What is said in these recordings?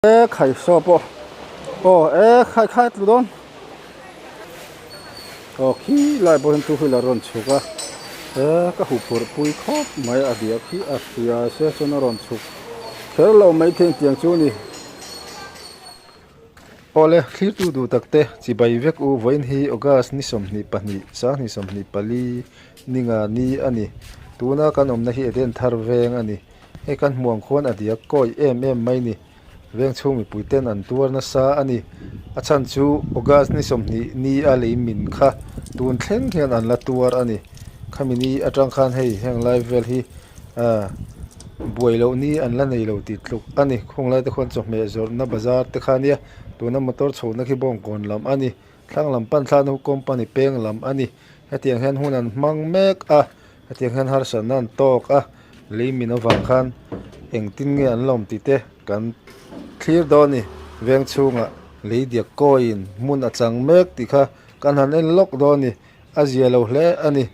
E khai saw pawh aw e khai khai tlu dawn aw khi lai pawh hian two wheeler a rawn chhuk a e ka huh phurh pui khawp mai a diak hi a hria se chuan a rawn chhuk kher lo mai thei tiang chu a ni. Awle thlirtu duh tak te chibai vek u vawiin hi August ni 22 sanghnih 24 ni nga ni a ni tuna kan awmna hi Eden thar veng a ni. Hei kan hmuh ang khuan a diak kawi em em mai ni. Veng chhung mipui ten an tuar nasa a ni. A chhan chu August ni 20 ni a lei min kha tun thleng hian an la tuar a ni. Khami ni atang khan hei heng lai vel hi ah buai loh ni an la nei lo tih tluk a ni. Khung lai te khuan chawhmeh zawrhna bazar te kha nia tuna motor chhohna khi bawngkawn lam a ni. Thlang lam pan thlakna khu company peng lam a ni. Hetiang hian hun an hmang mek a, hetiang hian harsatna an tawk a. Lei min avang khan engtin nge an lawm tih te kan thlir dawn a ni. Veng chhungah lei diak kawiin hmun a chang mek tih kha kan han en lawk dawn a ni. A zia lo hle a ni.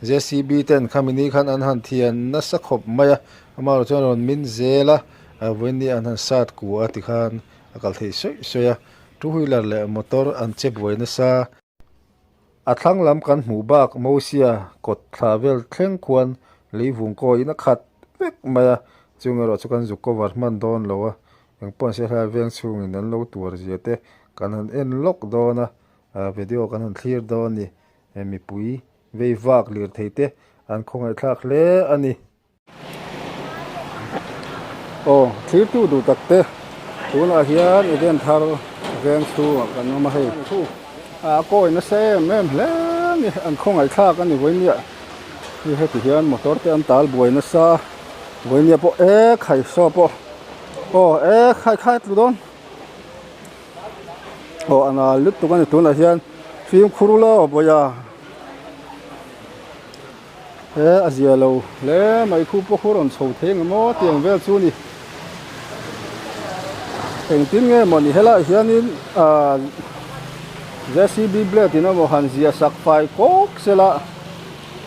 JCB ten khami ni khan an han thian nasa khawp mai a, amaherawhchu chuan rawn min zel a, vawiin ni an han sat kua a tikhan a kal thei sawi sawi a. Two wheeler leh motor an che buai nasa. A thlang lam kan hmuh bak Mosia kawt thla vel thleng khuan leivung kawiin a khat vek mai a, chung erawh chu kan zuk cover hman dawn lo a, engpawh se helai veng chhungin an lo tuar zia te kan han en lawk dawn a, video kan han thlir dawn a ni, mipui vei vak lirthei te an khawngaihthlak hle a ni. Aw thirtu duh tak te tunah hian Eden thar veng chhungah kan awm a hei a kawi nasa em em hle a ni an khawngaihthlak a ni vawinia hei heti hian motor te an tal buai nasa vawinia pawh e khai saw pawh aw e khai khai tlu dawn aw a nal lutuk a ni tunah hian fimkhur ula aw bawia. He a zia lo hle mai khu pawh khu rawn chho thei ang emaw tih ang vel chu a ni. Engtin nge maw ni helaiah hianin ahh JCB blade in emaw han ziah sak fai kawk sela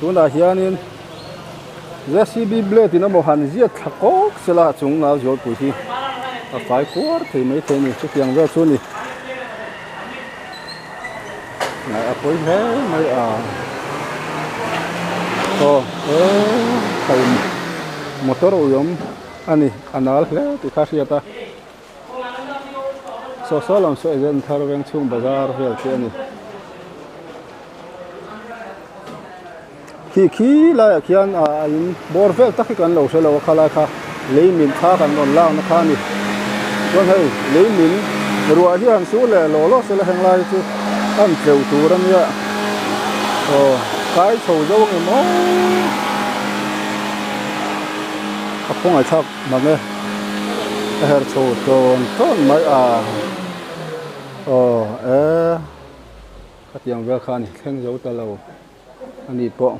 tunah hianin JCB blade in emaw han ziat thla kawk sela chung nau zualpui hi a fai kuar thei maithei a ni chutiang vel chu a ni. A pawi hle mai a aw he hei motor ui awm a ni a nal hle tih kha a hriat a saw saw lam saw event thar veng chhung bazar vel te a ni khi khi laiah khian ah in bawr vel tak hi kan lo hre lo a khalai kha lei min kha kan rawn lakna kha a ni chuan hei lei min ruah hi han sur leh law law sela heng lai chu a an tleuh tur a nia aw kai chho zo ang em aw a khawngaih thlak mang e a herh chho tawn tawn mai a aw e khatiang vel kha a ni thleng zo ta lo. A ni pawh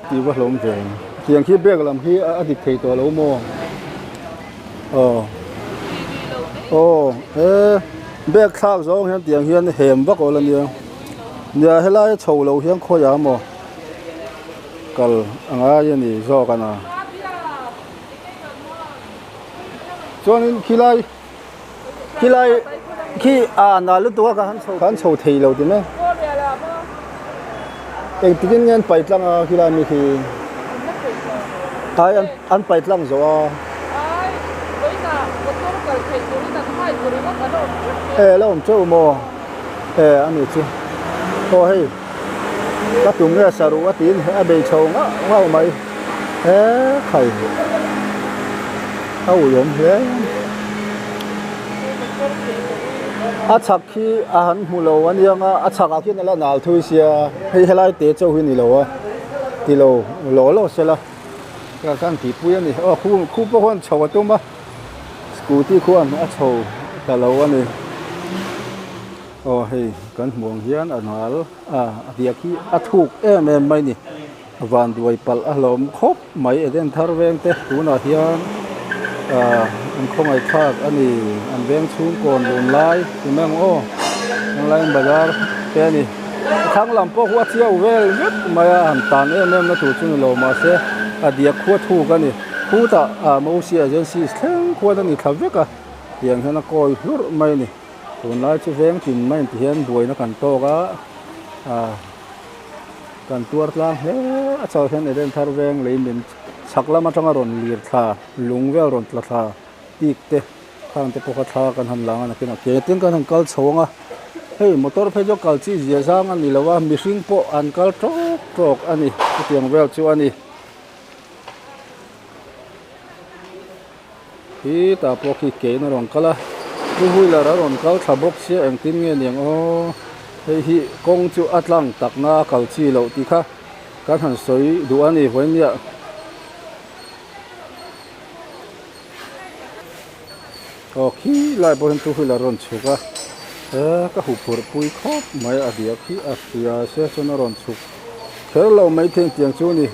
tih va hlawm ve tiang khi bag lam hi a dik thei tawh lo maw aw aw he bag thlak zawng hian tiang hian hem vak awl a nia nia helai a chho lo hian khawiah maw kal a ngai a ni zawk a na chuanin khilai. Khilai khi a nal lutuk a ka han chho thei lo ti mai. Engtik in nge an pai tlang a khilai mi khi ai an pai tlang zawh a. E la awm teuh maw e a ni chu aw hei ka tum nge saruh a tiin a bei chho ngauh ngauh mai he khai. A ui awm hle a chhak khi a han hmu lo a niang a a chhak ah khian a la nal thui sia hei helai te chauh hi ni lo a ti lo law law sela ka khan tih pui a ni aw khu khu pawh khuan chho a tum a scooty khuan a chho ta lo a ni aw hei kan hmuh ang hian a nal a a biak hi a thuk em em mai a ni. Van duai palh a hlawm khawp mai Eden thar veng te tunah hian ah an khawngaih thlak a ni an veng chhung kawn run lai ti mai ang aw online bazar te a ni a thlang lam pawh khu a chiau vel vek mai a han tan em em na tur chu ni lo mahse. A diak khua thuk a ni. Khutah ah Mosi Agencies thleng khuan a ni thla vek a, tiang hian a kawi hlurh mai a ni. Tunlai chu veng tin mai ti hian buaina kan tawk a, ah kan tuar tlang hle a chauh hian Eden thar veng lei min chhak lam atanga rawn lir thla lung vel rawn tla thla tik te khang te pawh kha thla kan han lang a nakinah ke tin kan han kal chho ang a, hei motor phei chu kal chi zia zang a ni lo a mihring pawh an kal tawk tawk a ni chutiang vel chu a ni. Khi tah pawh khi ke in a rawn kal a two wheeler a rawn kal thla bawk sia engtin nge niang aw hei hi kawng chu a tlang tak na a kal chi loh tih kha kan han sawi duh a ni vawinia. Aw khi lai pawh hian two wheeler a rawn chhuk a he ka huh phurh pui khawp mai a diak hi a hria se chuan a rawn chhuk kher lo maithei tiang chu a ni.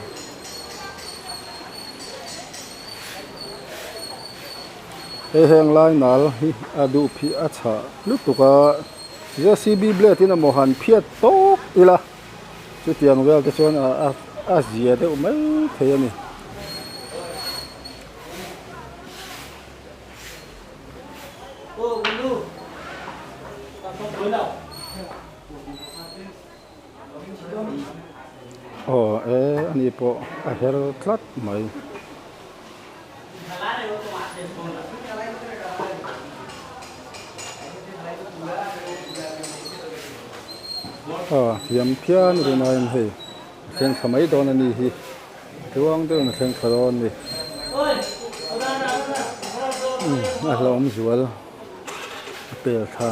Hei heng lai nal hi a duh phih a chhah lutuk a jcb blade in emaw han phiat tawp ila chutiang vel te chuan a zia deuh mai thei a ni. Aw e ani pawh a her tlat mai. Aw thiam phian rinaiin hei a thleng thla mai dawn a ni hi tluang deuhin a thleng thla dawn a ni a hlauhawm zual. A pel thla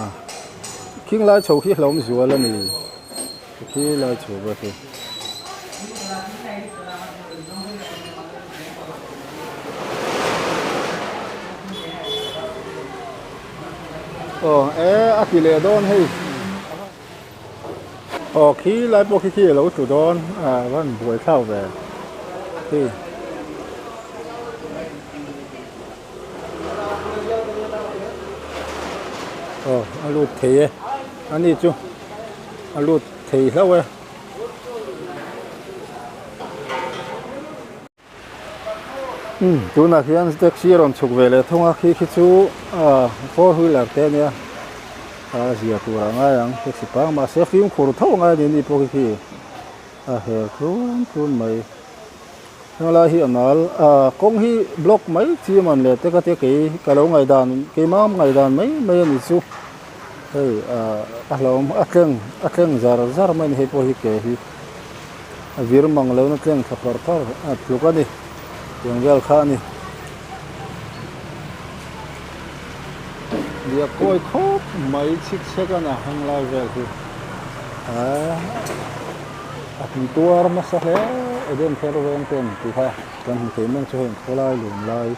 khing lai chho khi hlauhawm zual a ni khi lai chho vel khi. Aw e a ti leh dawn hei aw khi lai pawh khi khi a lo tlu dawn a van buai thlak ve khi. Aw a lut thei e ani chu a lut thei hlauh e. Umm tunah hian taxi a rawn chhuk ve leh thung a khi khi chu ah four wheeler te ania a zia tur a ngai ang taxi pang mahse fimkhur tho a ngai a ni ani pawh khi khi a her tlun tlun mai. Helai hi a nal a kawng hi block mai chi a man leh te ka tia kei ka lo ngaihdan keimah ngaihdan mai mai a ni chu hei ah a hlauhawm a tleng a tleng zar zar mai a ni hei pawh hi ke hi a vir mang lo in a tleng thla far far a tluk a ni tiang vel kha a ni nia kawi khawp mai chhik chhek a na heng lai vel hi ah. A hmu tuar nasa hle Eden thar veng ten tih kha kan hmu thei mai ang chu heng khawlai lun lai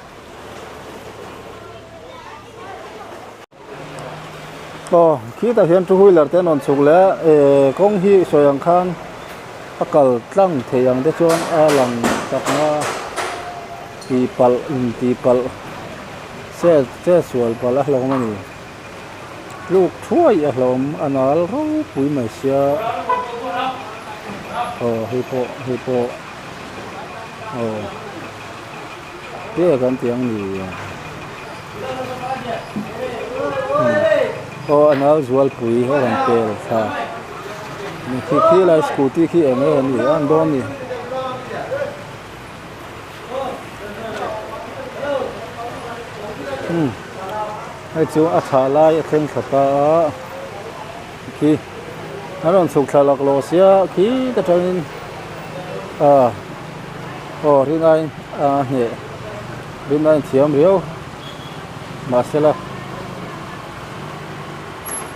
aw khitah hian two wheeler te an rawn chhuk leh a eh kawng hi sawi ang khan a kal tlang thei ang te chuan a lang chakna tih palh in tih palh che che sual palh a hlawm a ni. Tluk thuai a hlawm a nal ropui mai sia aw hei pawh hei pawh aw te kan tih ang ni aw a nal zualpui a rawn pel thla khi khi lai scooty khi eng nge a nih a an dawn ni. Hei chu a thlah lai a thleng thla ta a khi an rawn chhuk thla laklawh sia khi ta tangin ah aw rinai a hneh rinai a thiam riau mahsela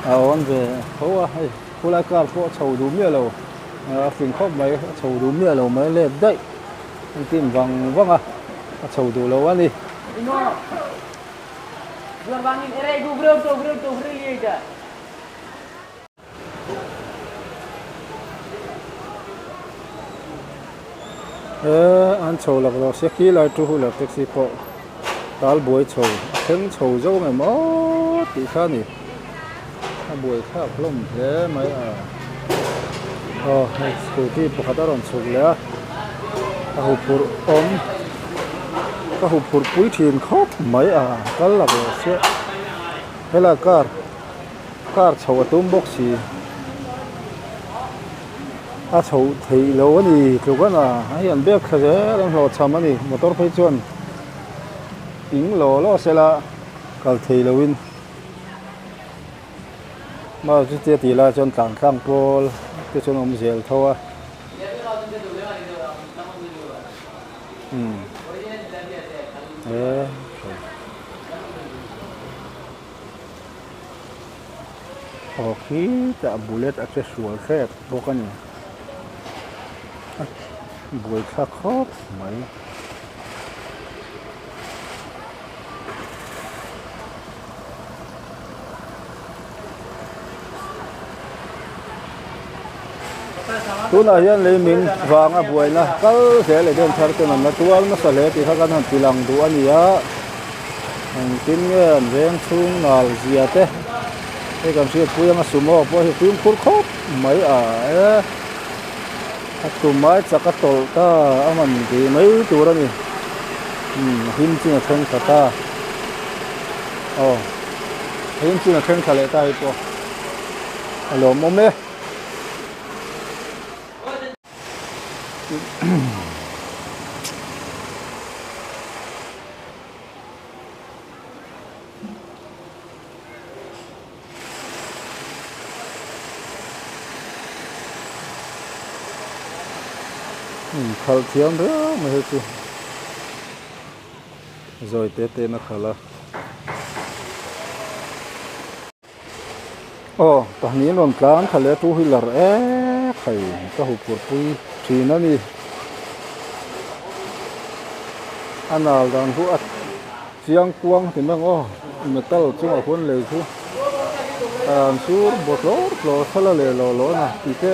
a awn ve tho a hei khulai car pawh a chho duh miah lo. A fing khawp mai a chho duh miah lo mai let daih an tin vang vang a a chho duh lo a ni. He an chho lak lo se khi lai two wheeler taxi pawh tal buai chho a thleng chho zo ang em aw tih kha a ni. A buai thlak hlawm hle mai a aw hei scooty pakhat a rawn chhuk leh a. A huphurh awm ka huphurh pui thin khawp mai a kal la ve chiah helai car car chho a tum bawk si a chho theih lo a ni tluk a na hei an bag thla zel an hlawhchham a ni motor phei chuan ping law law sela kal thei lo in. Mahse chutia tih lai chuan tlan tlang pawl te chuan awm zel tho a umm he aw khitah bullet a che hrual hrep bawk a ni a buaithlak khawp mai. Tunah hian lei min vanga buaina kal zel leh den thar ten an la tuar nasa hle tih kha kan han ti lang duh a ni a engtin nge an veng chhung nal zia te hei kan hriatpui anga sumo pawh hi fimkhur khawp mai a e a tum ai chak a tawlh ta a man tih mai tur a ni umm a him chin a thleng thla ta aw a him chin a thleng thla leh ta hei pawh a lawmawm e. Khalh thiam riau mai hi chu zawi te te in a khalh a aw pahnih an rawn tlan khalh leh a two wheeler ek hei ka hu phur pui thin a ni a nal dan chu a Chiang kuang ti mai ang aw metal chungah khuan lei chu an sur baw tlawr tlawr thla la leh lawh lawh a ni tih te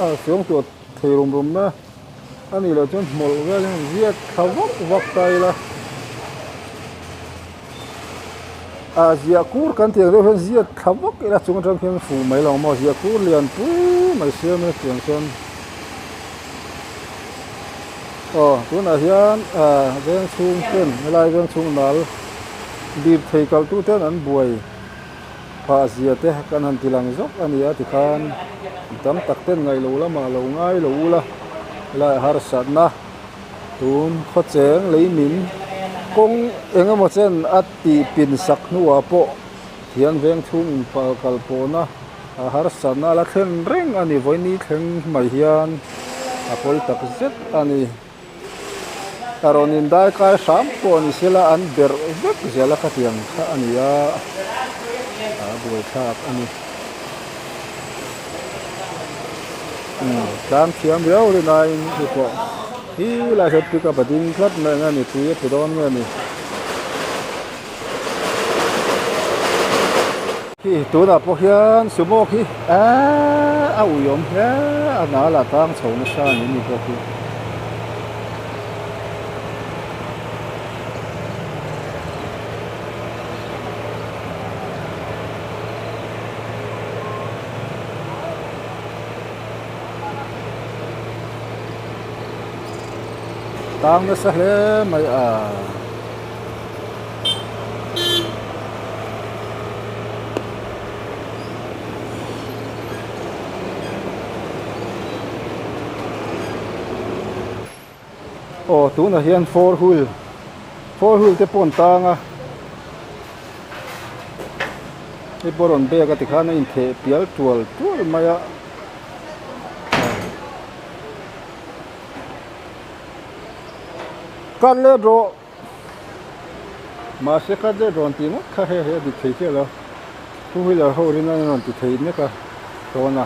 a chuang tuah thei rum rum mai a a nih loh chuan hmawlh vel hian ziak thla vak vak ta ila ah ziah kur kan tih ang deuh hian ziak thla vak ila chung atang khian fuh mai lo ang maw ziah kur lian pui mai siam ila tiang chuan. Aw tunah hian ah veng chhung ten helai veng chhung nal bik thei kal tu ten an buai phah zia te kan han ti lang zawk a ni a tikhan mi tam tak ten ngaih loh lamah lo ngai lo ula helai harsatna tun khawcheng lei min kawng eng emaw chen a tih pin sak hnuah pawh hian veng chhung inpal kal pawhna. A harsatna a la thlen reng a ni vawini thleng mai hian a pawi tak zet a ni a rawn in dai kai hram pawh ni sela an berh vek zel a khatiang kha a ni a a buaithlak a ni umm tlang thiam riau rinaiin hei pawh hi lai hian pick up a ding tlat mai ang a ni tui a pe dawn nge ni. Khi tunah pawh hian sumo khi eee a ui awm hle a nal ah tang chho nasa a ni ni pawh khi. Tang nasa hle mai a. Aw tunah hian four wheel four wheel te pawh an tang a hei pawh rawn bag a tikhan a intheh pial tual tual mai a. Cut let rawh mahse cut let rawn tih ngawt kha hei hei a dik thei chiah lo two wheeler ho rin a rawn ti thei mek a tawn a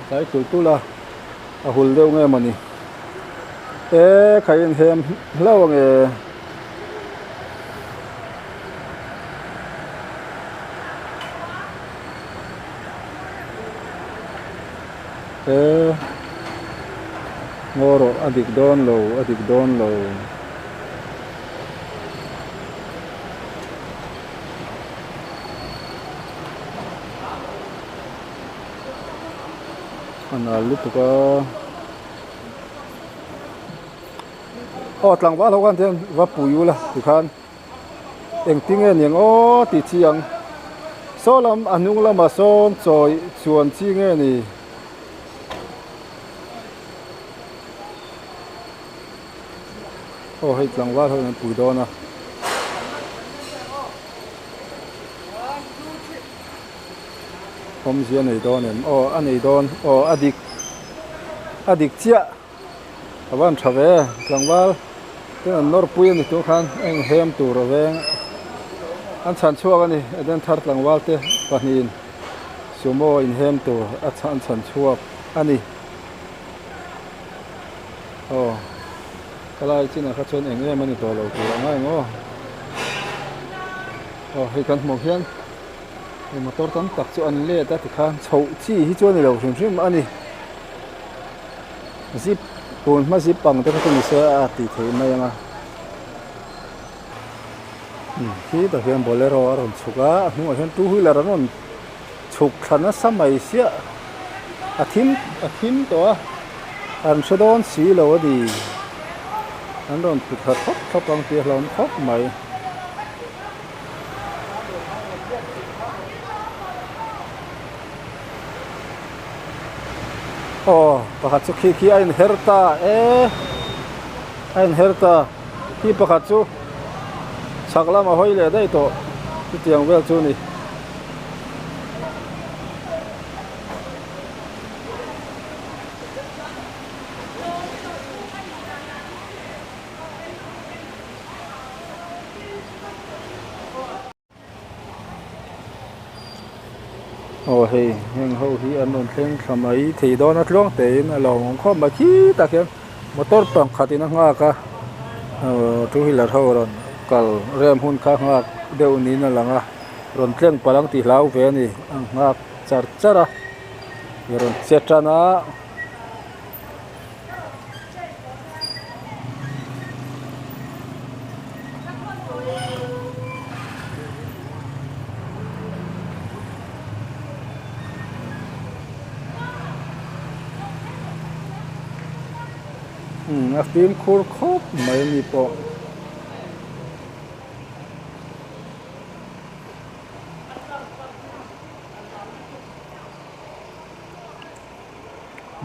tlai tul tul a a hul deuh nge mawni e kha inhem hlauh ange. He ngaw rawh a dik dawn lo a dik dawn lo. A nal lutuk a. Aw tlangval ho khan tihian va pui ula tikhan engtin nge niang aw tih chi ang. Saw lam a hnung lamah sawn chawi chuan chi nge ni. Aw hei tlangval ho in an pui dawn a. Awmzia a nei dawn em? Aw a nei dawn. Aw a dik a dik chiah. A van tha ve tlangval ten an nawr pui a ni tur khan a inhem tur a veng an chhan chhuak a ni Eden thar tlangval te pahnihin sumo inhem tur a an chhan chhuak a ni. Aw ka lai chinah kha chuan eng em a ni tawh lo tur a ngai ang aw. Aw hei kan hmuh hian hei motor tam tak chu an let a tikhan chhoh chi hi chu a ni lo hrim hrim a ni. Zip tun hma zip ang te kha chu ni se a tih theih mai ang a. Khitah hian bolero a rawn chhuk a a hnungah hian two wheeler an rawn chhuk thla nasa mai siah a thim a thim tawh a an hre dawn si lo a ni an rawn tlu thla thlawp thlawp ang tih a hlauhawm khawp mai. Aw pakhat chu khi khi a inher ta e a inher ta khi pakhat chu chhak lamah hawi leh daih tawh chutiang vel chu a ni. Aw hei heng ho hi an rawn thleng thla mai thei dawn a tluang tein a lawmawm khawp mai khitah khian motor pakhat in a nghak a aw two wheeler ho rawn kal rem hun kha nghak deuh niin a lang a rawn tleng palh ang tih hlau ve a ni a nghak char char a rawn che tan a. Umm a fimkhur khawp mai a ni pawh.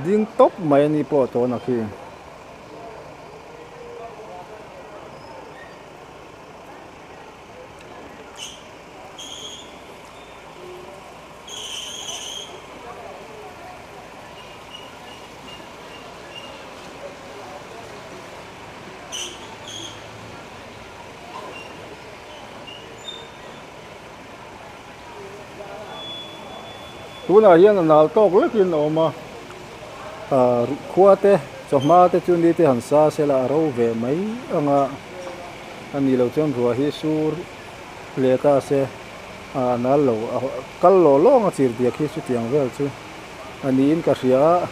Ding tawp mai a ni pawh tawna khi. Tunah hian a nal tawk lekin a awm a ah khua te chawhma te chu ni te han sa sela a ro ve mai ang a a nih loh chuan ruah hi sur leh ta se ah a nal lo kal lawh lawng a chir diak hi chutiang vel chu a niin ka hria a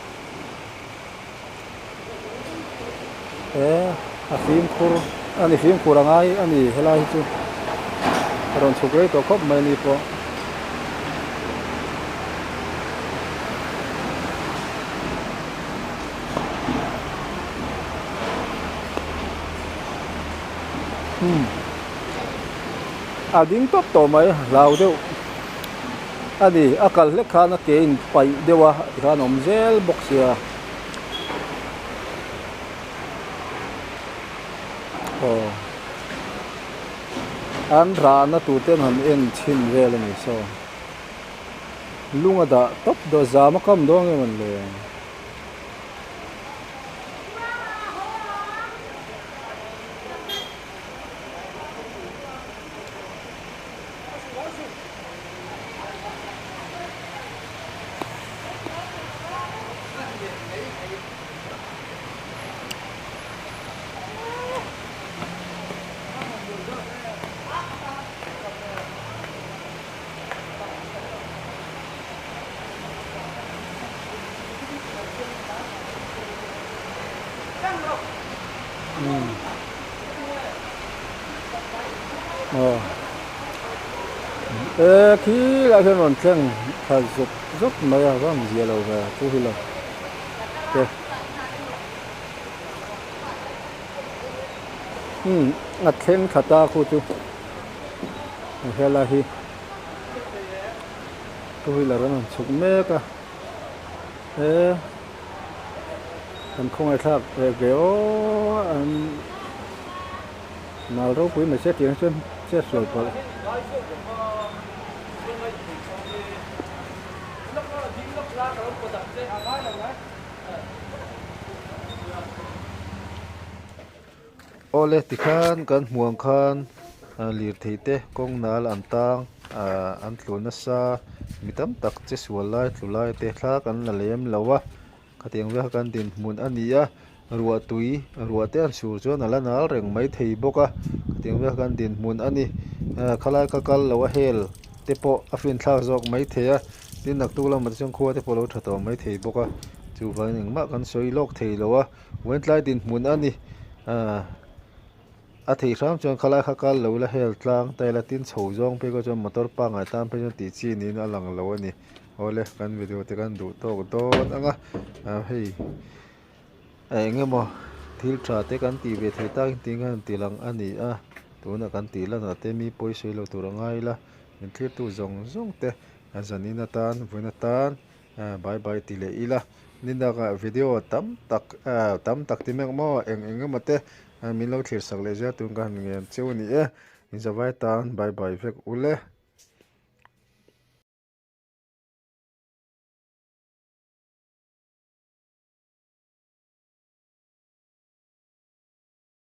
he a fimkhur a ni fimkhur a ngai a ni helai hi chu a rawn chhuk rei tawh khawp mai a ni pawh. A ding tawp tawh mai hlau deuh a ni a kal hlek khan a ke in paih deuh a tikhan a awm zel bawk sia aw an rahna tur te an han en chhin vel a ni saw lung a dah tawp dawn zam a kam dawn nge mawn le. Aw e khilaiah hian rawn thleng thla zawk zawk mai a va ang zia lo ve chu hi lo te. Umm a thleng thla ta khu chu helai hi two wheeler an rawn chhuk mek a he kan khawngaihthlak ve ve aw an nal ropui mai se tiang chuan chet sual palh. Awle tikhan kan hmuh ang khan lirthei te kawng nal an tang ah an tlu nasa mi tam tak che sual lai tlu lai te thla kan la lem lo a khatiang vel kha kan dinhmun a ni a ruah tui ruah te an sur chuan a la nal reng mai thei bawk a khatiang vel kha kan dinhmun a ni ah khalai kha kal lo a hel te pawh a finthlak zawk mai thei a tin naktuk lamah te chuan khua te pawh a lo tha tawh mai thei bawk a chuvangin engmah kan sawi lawk thei lo a. Uaintlai dinhmun a ni. Aaa a theih hram chuan khalai kha kal lo ila hel tlang ta ila tin chho zawng phei kha chuan motor pangngai tan phei chuan tih chi niin a lang lo a ni. Awle kan video te kan duh tawk dawn ang a, ah hei eng emaw thil tha te kan tih ve thei tak in kan ti lang a ni a, tunah kan tih lanah te mi pawi sawi lo tur a ngai ila min thlirtu zawng zawng te a zanin atan vawiin atan. Bye bye ti leh ila ni dangah video tam tak tam tak ti mek maw eng eng emaw te min lo thlir sak leh zel tun ka han ngen cheu a ni e inzavai tan bye bye vek ule.